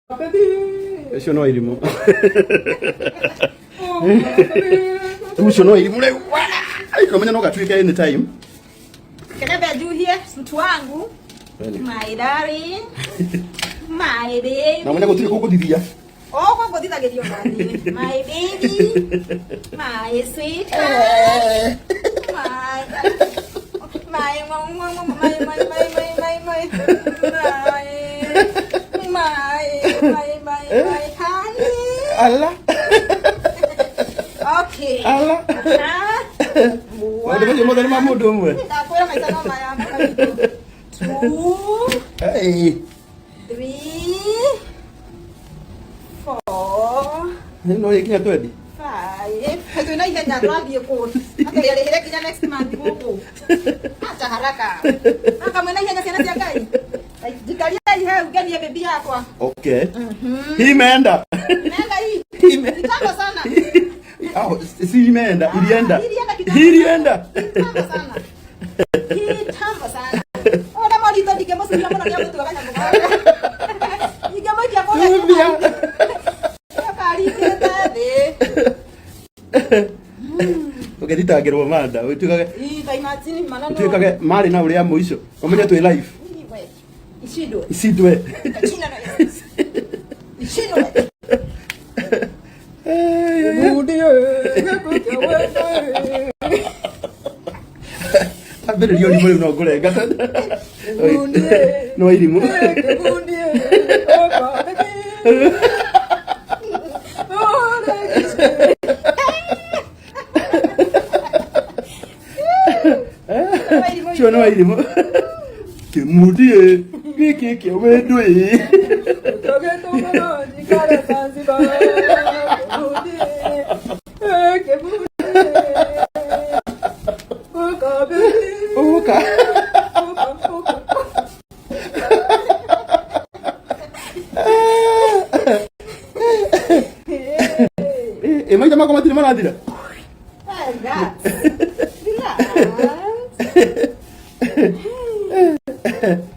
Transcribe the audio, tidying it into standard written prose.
Ũcio no irimũ. Ũcio no irimũ rĩu. Ũmenya no gatuĩke anytime. Kebebe njuhie mtu wangu. My darling. My baby. Na ũmenye gũtirĩ kũngũthithia. Oko ngũthithagĩrio nani. My baby. My sweetheart. My my my my my my my my my my my my my honey. Ala. Okay. Ala. Ah. Maũndũ macio mothe nĩ ma mũndũ ũmwe. Ndakwĩra maica no maya mũno witũ. Two, Hey. three, four, No ĩkinya twendi. five. Twĩ na ihenya tũrathiĩ kũ? Atũrĩarĩhĩre nginya next month gũkũ. Acha haraka. Aka mwĩna ihenya ciana cia Ngai. Njikariai hau ngenie bibi yakwa. Okay. Hii imeenda. Nenda hii. Hii Kitambo sana. Oh, si imeenda, ilienda. Ilienda kitambo. Hii ilienda. Kitambo sana. Kitambo sana. Ona morito ndingĩmũcuria mũno nĩegũtua kanyamũ gaka. Ingĩmũikia kũrĩa Tumia. Karingĩte thĩ. Ũgĩthitangĩrwo manda, ũtuĩkage Ii, ta imagine mana no. ũtuĩkage marĩ na ũrĩa mũico. Ũmenye twĩ live. Ii, we. Ishindwe. Isindwe. Jina la Yesu. Ishindwe. Ambĩrĩria ũrimũ rĩu no ngũrenga. No irimũ. Cio no irimũ. Kĩmundie gĩkĩ kĩa wendo ĩ. Ũka. Ĩ maitha makwa matirĩ marathira. Relax. Relax.